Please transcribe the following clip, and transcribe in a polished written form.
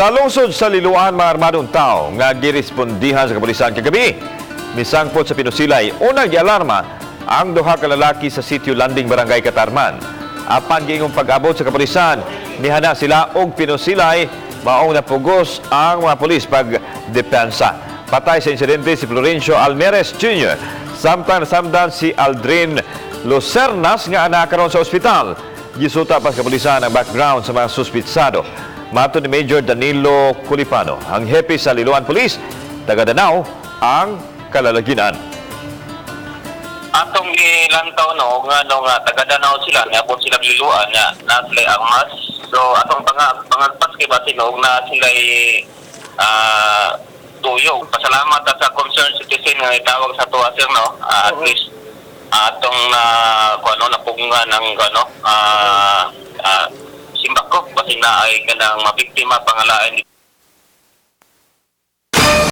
Sa lungsod sa Liloan, mga armadong tao nga girespondihan sa kapulisan kagabi, misangpot sa pinusilay. Unang gialarma ang duha ka lalaki sa Sitio Landing, Barangay Katarman. Apan giingong pag-abot sa kapulisan, nihana sila og pinusilay, maong napugos ang mga pulis pag depensa. Patay sa insidente si Florencio Almeres Jr. Samtang nasamdan si Aldrin Lucernas nga naa karon sa ospital. Gisuta pa sa kapulisan ang background sa mga suspitsado. Matod ni Major Danilo Culipano, ang hepe sa Liloan Police, taga Danao ang kalalaginan. Atong gilantaw, no, nga no nga taga Danao sila, niabot sila Liloan nga na sila armas. So atong pangagpas kay basin og na sila tuyo. Pasalamat ta sa concerned citizen nga itawag sa tuwa, sir, no. At least atong na kung ano napugngan ng ano simbako basin na ay kanang mabiktima pangalain.